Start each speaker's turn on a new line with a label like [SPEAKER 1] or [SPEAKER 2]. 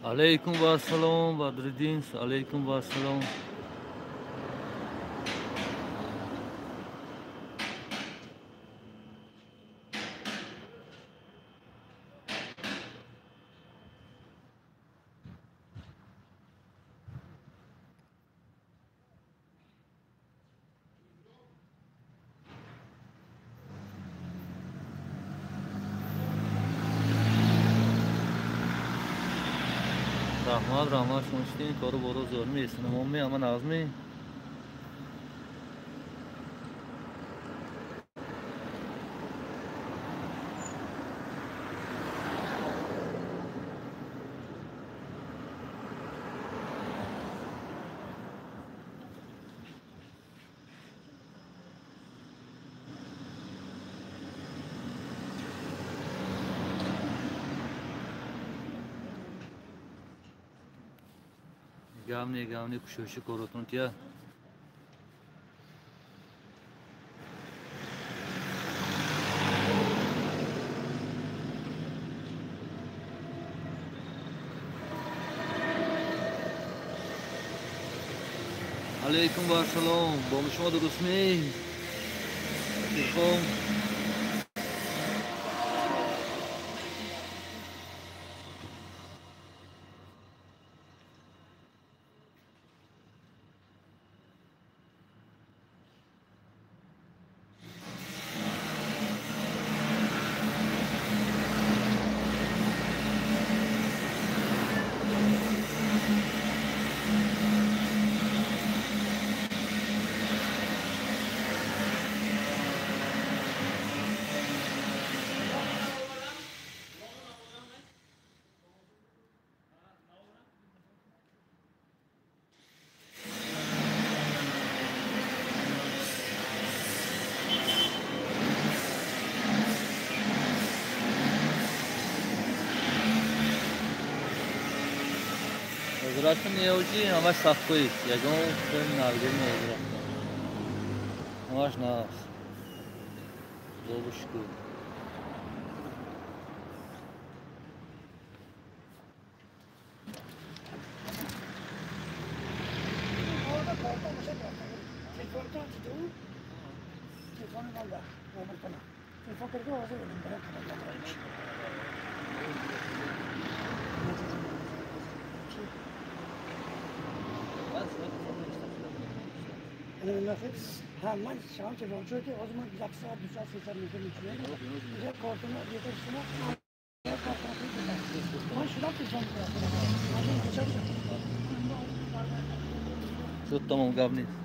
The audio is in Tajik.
[SPEAKER 1] Алейкум вассалом, Бадриддин, алейкум вассалом. Раҳмат, раҳмат, шумо шудем, кору боро зӯр месинамоми, ама нағзми. Гавне, гавне, кушоши коротун тия. Алейкум вассалом. Бо шумо дурустми? Телефон. Ҳозирашон неоҷи ҳамаш сахткӯи ягон наргир неозирафта ҳамаш нағз худобу шукр.
[SPEAKER 2] من شما که راه که از من یک ساعت 2 ساعت 3 ساعت میشه اینجا کارتون یه شما من شدم تلفن
[SPEAKER 1] شد. Тамом, гап нест.